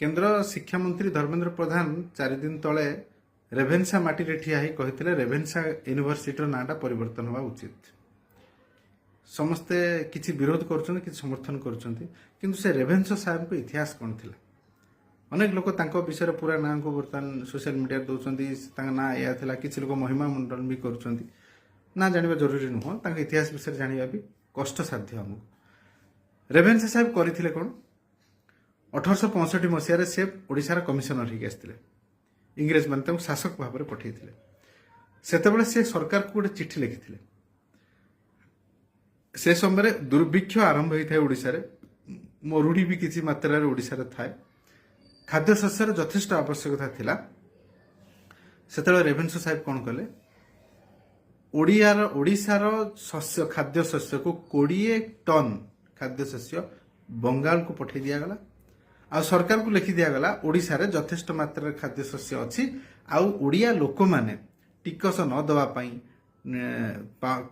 କେନ୍ଦ୍ର ଶିକ୍ଷାମନ୍ତ୍ରୀ ଧର୍ମେନ୍ଦ୍ର ପ୍ରଧାନ 4 ଦିନ ତଳେ ରେଭେନ୍ସା ମାଟିରେ ଠିଆ ହେଇ କହିଥିଲେ, ରେଭେନ୍ସା ୟୁନିଭର୍ସିଟିର ନାଁଟା ପରିବର୍ତ୍ତନ ହେବା ଉଚିତ। ସମସ୍ତେ କିଛି ବିରୋଧ କରୁଛନ୍ତି, କିଛି ସମର୍ଥନ କରୁଛନ୍ତି। କିନ୍ତୁ ସେ ରେଭେନ୍ସା ସାହେବଙ୍କ ଇତିହାସ କ'ଣ ଥିଲା? ଅନେକ ଲୋକ ତାଙ୍କ ବିଷୟରେ ପୁରା ନାଁକୁ ବର୍ତ୍ତମାନ ସୋସିଆଲ ମିଡ଼ିଆରେ ଦେଉଛନ୍ତି, ତାଙ୍କ ନାଁ ଏଇଆ ଥିଲା। କିଛି ଲୋକ ମହିମା ମଣ୍ଡନ ବି କରୁଛନ୍ତି। ନା ଜାଣିବା ଜରୁରୀ ନୁହଁ, ତାଙ୍କ ଇତିହାସ ବିଷୟରେ ଜାଣିବା ବି କଷ୍ଟସାଧ୍ୟ ଆମକୁ। ରେଭେନ୍ସା ସାହେବ କରିଥିଲେ କ'ଣ? 1865 ମସିହାରେ ସେ ଓଡ଼ିଶାର କମିଶନର ହେଇକି ଆସିଥିଲେ। ଇଂରେଜମାନେ ତାଙ୍କୁ ଶାସକ ଭାବରେ ପଠାଇଥିଲେ। ସେତେବେଳେ ସେ ସରକାରକୁ ଗୋଟେ ଚିଠି ଲେଖିଥିଲେ। ସେ ସମୟରେ ଦୁର୍ଭିକ୍ଷ ଆରମ୍ଭ ହୋଇଥାଏ ଓଡ଼ିଶାରେ, ମରୁଡ଼ି ବି କିଛି ମାତ୍ରାରେ ଓଡ଼ିଶାରେ ଥାଏ, ଖାଦ୍ୟଶସ୍ୟର ଯଥେଷ୍ଟ ଆବଶ୍ୟକତା ଥିଲା। ସେତେବେଳେ ରେଭେନ୍ସା ସାହେବ କ'ଣ କଲେ? ଓଡ଼ିଶାର ଶସ୍ୟ, ଖାଦ୍ୟ ଶସ୍ୟକୁ 20 ଟନ୍ ଖାଦ୍ୟ ଶସ୍ୟ ବଙ୍ଗାଳକୁ ପଠାଇ ଦିଆଗଲା ଆଉ ସରକାରକୁ ଲେଖି ଦିଆଗଲା, ଓଡ଼ିଶାରେ ଯଥେଷ୍ଟ ମାତ୍ରାରେ ଖାଦ୍ୟ ଶସ୍ୟ ଅଛି ଆଉ ଓଡ଼ିଆ ଲୋକମାନେ ଟିକସ ନ ଦେବା ପାଇଁ,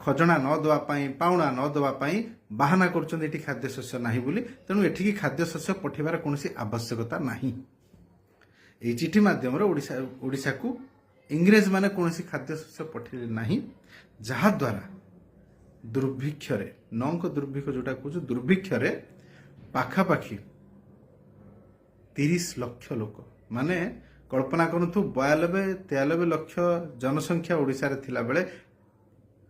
ଖଜଣା ନ ଦେବା ପାଇଁ, ପାଉଣା ନ ଦେବା ପାଇଁ ବାହାନା କରୁଛନ୍ତି ଏଠି ଖାଦ୍ୟ ଶସ୍ୟ ନାହିଁ ବୋଲି। ତେଣୁ ଏଠିକି ଖାଦ୍ୟ ଶସ୍ୟ ପଠାଇବାର କୌଣସି ଆବଶ୍ୟକତା ନାହିଁ। ଏହି ଚିଠି ମାଧ୍ୟମରେ ଓଡ଼ିଶାକୁ ଇଂରେଜମାନେ କୌଣସି ଖାଦ୍ୟ ଶସ୍ୟ ପଠାଇଲେ ନାହିଁ, ଯାହାଦ୍ୱାରା ଦୁର୍ଭିକ୍ଷରେ, ନଅଙ୍କ ଦୁର୍ଭିକ୍ଷ ଯୋଉଟା କହୁଛୁ, ଦୁର୍ଭିକ୍ଷରେ ପାଖାପାଖି 30 ଲକ୍ଷ ଲୋକ, ମାନେ କଳ୍ପନା କରନ୍ତୁ, 92-93 ଲକ୍ଷ ଜନସଂଖ୍ୟା ଓଡ଼ିଶାରେ ଥିଲାବେଳେ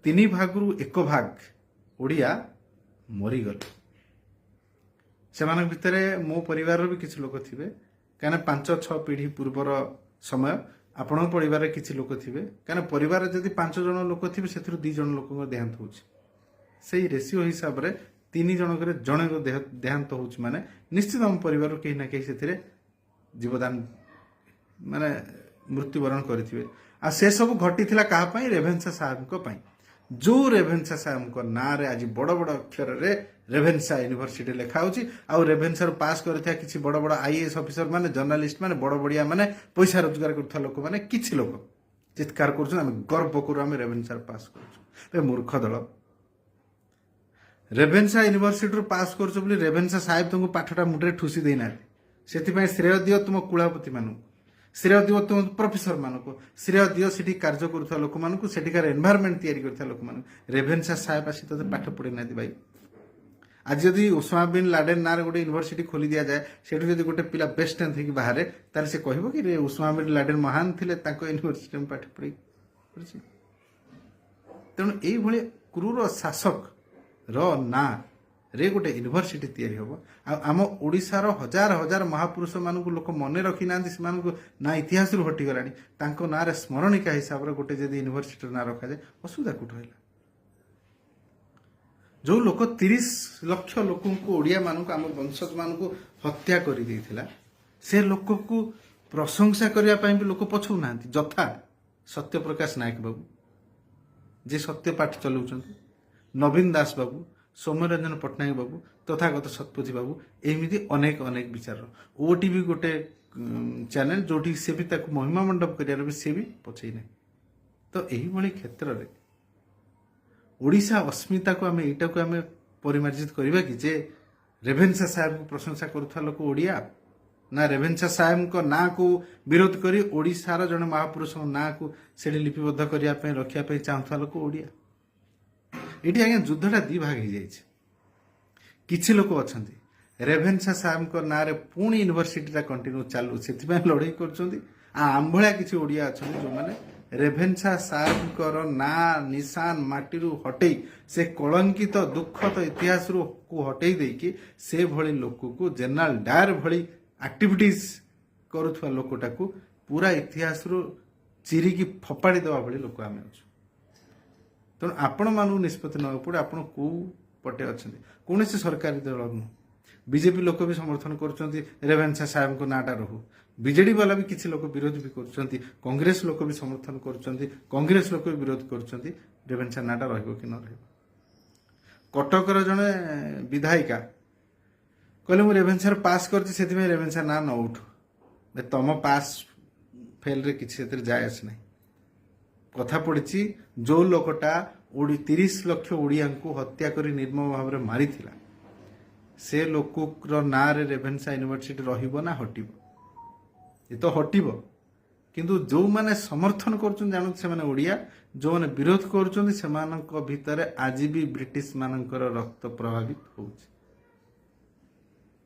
ତିନି ଭାଗରୁ ଏକ ଭାଗ ଓଡ଼ିଆ ମରିଗଲେ। ସେମାନଙ୍କ ଭିତରେ ମୋ ପରିବାରର ବି କିଛି ଲୋକ ଥିବେ, କାହିଁକିନା 5-6 ପିଢ଼ି ପୂର୍ବର ସମୟ। ଆପଣଙ୍କ ପରିବାରରେ କିଛି ଲୋକ ଥିବେ, କାହିଁକିନା ପରିବାରରେ ଯଦି ପାଞ୍ଚ ଜଣ ଲୋକ ଥିବେ, ସେଥିରୁ ଦି ଜଣ ଲୋକଙ୍କ ଦେହାନ୍ତ ହେଉଛି। ସେଇ ରେସିଓ ହିସାବରେ ତିନି ଜଣଙ୍କରେ ଜଣଙ୍କ ଦେହାନ୍ତ ହେଉଛି, ମାନେ ନିଶ୍ଚିତ ଆମ ପରିବାରରୁ କେହି ନା କେହି ସେଥିରେ ଜୀବଦାନ, ମାନେ ମୃତ୍ୟୁବରଣ କରିଥିବେ। ଆଉ ସେସବୁ ଘଟିଥିଲା କାହା ପାଇଁ? ରେଭେନ୍ସା ସାହେବଙ୍କ ପାଇଁ। ଯୋଉ ରେଭେନ୍ସା ସାହେବଙ୍କ ନାଁରେ ଆଜି ବଡ଼ ବଡ଼ ଅକ୍ଷରରେ ରେଭେନ୍ସା ୟୁନିଭର୍ସିଟି ଲେଖା ହଉଛି ଆଉ ରେଭେନ୍ସାରୁ ପାସ୍ କରିଥିବା କିଛି ବଡ଼ ବଡ଼ ଆଇଏଏସ୍ ଅଫିସର ମାନେ, ଜର୍ଣ୍ଣାଲିଷ୍ଟ ମାନେ, ବଡ଼ ବଡ଼ିଆ ମାନେ, ପଇସା ରୋଜଗାର କରୁଥିବା ଲୋକମାନେ, କିଛି ଲୋକ ଚିତ୍କାର କରୁଛନ୍ତି, ଆମେ ଗର୍ବ କରୁ, ଆମେ ରେଭେନ୍ସାରୁ ପାସ୍ କରୁଛୁ। ଏ ମୂର୍ଖ ଦଳ, ରେଭେନ୍ସା ୟୁନିଭର୍ସିଟିରୁ ପାସ୍ କରୁଛ ବୋଲି ରେଭେନ୍ସା ସାହେବ ତୁମକୁ ପାଠଟା ମୁଣ୍ଡରେ ଠୁସି ଦେଇନାହାନ୍ତି। ସେଥିପାଇଁ ଶ୍ରେୟ ଦିଅ ତୁମ କୁଳାପତି ମାନଙ୍କୁ, ଶ୍ରେୟ ଦିଅ ତୁମ ପ୍ରଫେସର ମାନଙ୍କୁ, ଶ୍ରେୟ ଦିଅ ସେଠି କାର୍ଯ୍ୟ କରୁଥିବା ଲୋକମାନଙ୍କୁ, ସେଠିକାର ଏନଭାରମେଣ୍ଟ ତିଆରି କରୁଥିବା ଲୋକମାନଙ୍କୁ। ରେଭେନ୍ସା ସାହେବ ଆସି ତୋତେ ପାଠ ପଢେଇ ନାହାନ୍ତି ଭାଇ। ଆଜି ଯଦି ଓସାମା ବିନ୍ ଲାଡେନ୍ ନାଁରେ ଗୋଟେ ୟୁନିଭର୍ସିଟି ଖୋଲି ଦିଆଯାଏ, ସେଠୁ ଯଦି ଗୋଟେ ପିଲା ବେଷ୍ଟ ଟେନ୍ଥ ହେଇକି ବାହାରେ, ତାହେଲେ ସେ କହିବ କି ରେ ଓସାମା ବିନ୍ ଲାଡେନ୍ ମହାନ ଥିଲେ, ତାଙ୍କ ୟୁନିଭର୍ସିଟିରେ ମୁଁ ପାଠ ପଢେଇ ପଢିଛି? ତେଣୁ ଏଇଭଳି କ୍ରୁର ଶାସକ ର ନାଁ ରେ ଗୋଟେ ୟୁନିଭର୍ସିଟି ତିଆରି ହେବ ଆଉ ଆମ ଓଡ଼ିଶାର ହଜାର ହଜାର ମହାପୁରୁଷମାନଙ୍କୁ ଲୋକ ମନେ ରଖିନାହାନ୍ତି, ସେମାନଙ୍କୁ ନା ଇତିହାସରୁ ହଟିଗଲାଣି, ତାଙ୍କ ନାଁରେ ସ୍ମରଣିକା ହିସାବରେ ଗୋଟେ ଯଦି ୟୁନିଭର୍ସିଟିର ନାଁ ରଖାଯାଏ, ଅସୁବିଧା କୋଉଠି ରହିଲା? ଯୋଉ ଲୋକ 30 ଲକ୍ଷ ଲୋକଙ୍କୁ, ଓଡ଼ିଆମାନଙ୍କୁ, ଆମ ବଂଶଜମାନଙ୍କୁ ହତ୍ୟା କରିଦେଇଥିଲା, ସେ ଲୋକକୁ ପ୍ରଶଂସା କରିବା ପାଇଁ ବି ଲୋକ ପଛଉନାହାନ୍ତି। ଯଥା ସତ୍ୟପ୍ରକାଶ ନାୟକ ବାବୁ, ଯିଏ ସତ୍ୟପାଠ ଚଲାଉଛନ୍ତି, ନବୀନ ଦାସ ବାବୁ, ସୌମ୍ୟରଞ୍ଜନ ପଟ୍ଟନାୟକ ବାବୁ, ତଥାଗତ ଶତପଥୀ ବାବୁ, ଏମିତି ଅନେକ ଅନେକ ବିଚାର। ଓଟିଭି ଗୋଟେ ଚ୍ୟାନେଲ, ଯୋଉଠି ସେ ବି ତାକୁ ମହିମା ମଣ୍ଡପ କରିବାର ବି ସେ ବି ପଛେଇ ନାହିଁ। ତ ଏହିଭଳି କ୍ଷେତ୍ରରେ ଓଡ଼ିଶା ଅସ୍ମିତାକୁ ଆମେ, ଏଇଟାକୁ ଆମେ ପରିମାର୍ଜିତ କରିବା କି ଯେ ରେଭେନ୍ସା ସାହେବଙ୍କୁ ପ୍ରଶଂସା କରୁଥିବା ଲୋକ ଓଡ଼ିଆ, ନା ରେଭେନ୍ସା ସାହେବଙ୍କ ନାଁକୁ ବିରୋଧ କରି ଓଡ଼ିଶାର ଜଣେ ମହାପୁରୁଷଙ୍କ ନାଁକୁ ସେଠି ଲିପିବଦ୍ଧ କରିବା ପାଇଁ, ରଖିବା ପାଇଁ ଚାହୁଁଥିବା ଲୋକ ଓଡ଼ିଆ? ଏଠି ଆଜ୍ଞା ଯୁଦ୍ଧଟା ଦି ଭାଗ ହେଇଯାଇଛି। କିଛି ଲୋକ ଅଛନ୍ତି, ରେଭେନ୍ସା ସାହେବଙ୍କ ନାଁରେ ପୁଣି ୟୁନିଭର୍ସିଟିଟା କଣ୍ଟିନ୍ୟୁ ଚାଲୁ, ସେଥିପାଇଁ ଲଢ଼େଇ କରୁଛନ୍ତି। ଆଉ ଆମ ଭଳିଆ କିଛି ଓଡ଼ିଆ ଅଛନ୍ତି, ଯେଉଁମାନେ ରେଭେନ୍ସା ସାହେବଙ୍କର ନାଁ ନିଶାନ ମାଟିରୁ ହଟେଇ, ସେ କଳଙ୍କିତ ଦୁଃଖଦ ଇତିହାସରୁ କୁ ହଟେଇ ଦେଇକି, ସେଭଳି ଲୋକକୁ, ଜେନେରାଲ ଡାୟର ଭଳି ଆକ୍ଟିଭିଟିଜ କରୁଥିବା ଲୋକଟାକୁ ପୁରା ଇତିହାସରୁ ଚିରିକି ଫୋପାଡ଼ି ଦେବା ଭଳି ଲୋକ ଆମେ ଅଛୁ। ତେଣୁ ଆପଣମାନଙ୍କୁ ନିଷ୍ପତ୍ତି ନେବାକୁ ପଡ଼ିବ, ଆପଣ କୋଉ ପଟେ ଅଛନ୍ତି। କୌଣସି ସରକାରୀ ଦଳ ନୁହଁ। ବିଜେପି ଲୋକ ବି ସମର୍ଥନ କରୁଛନ୍ତି ରେଭେନ୍ସା ସାହେବଙ୍କ ନାଁଟା ରହୁ। ବିଜେଡି ବାଲା ବି କିଛି ଲୋକ ବିରୋଧ ବି କରୁଛନ୍ତି। କଂଗ୍ରେସ ଲୋକ ବି ସମର୍ଥନ କରୁଛନ୍ତି, କଂଗ୍ରେସ ଲୋକ ବି ବିରୋଧ କରୁଛନ୍ତି, ରେଭେନ୍ସା ନାଁଟା ରହିବ କି ନ ରହିବ। କଟକର ଜଣେ ବିଧାୟିକା କହିଲେ, ମୁଁ ରେଭେନ୍ସାରେ ପାସ୍ କରିଛି, ସେଥିପାଇଁ ରେଭେନ୍ସା ନାଁ ନ ଉଠୁ। ଏ ତମ ପାସ୍ ଫେଲ୍ରେ କିଛି ସେଥିରେ ଯାଏ ଆସେ ନାହିଁ। କଥା ପଡ଼ିଛି, ଯୋଉ ଲୋକଟା 30 ଲକ୍ଷ ଓଡ଼ିଆଙ୍କୁ ହତ୍ୟା କରି ନିର୍ମମ ଭାବରେ ମାରିଥିଲା, ସେ ଲୋକର ନାଁରେ ରେଭେନ୍ସା ୟୁନିଭର୍ସିଟି ରହିବ ନା ହଟିବ? ଏ ତ ହଟିବ, କିନ୍ତୁ ଯେଉଁମାନେ ସମର୍ଥନ କରୁଛନ୍ତି ଜାଣନ୍ତୁ ସେମାନେ ଓଡ଼ିଆ, ଯେଉଁମାନେ ବିରୋଧ କରୁଛନ୍ତି ସେମାନଙ୍କ ଭିତରେ ଆଜି ବି ବ୍ରିଟିଶ ମାନଙ୍କର ରକ୍ତ ପ୍ରଭାବିତ ହେଉଛି।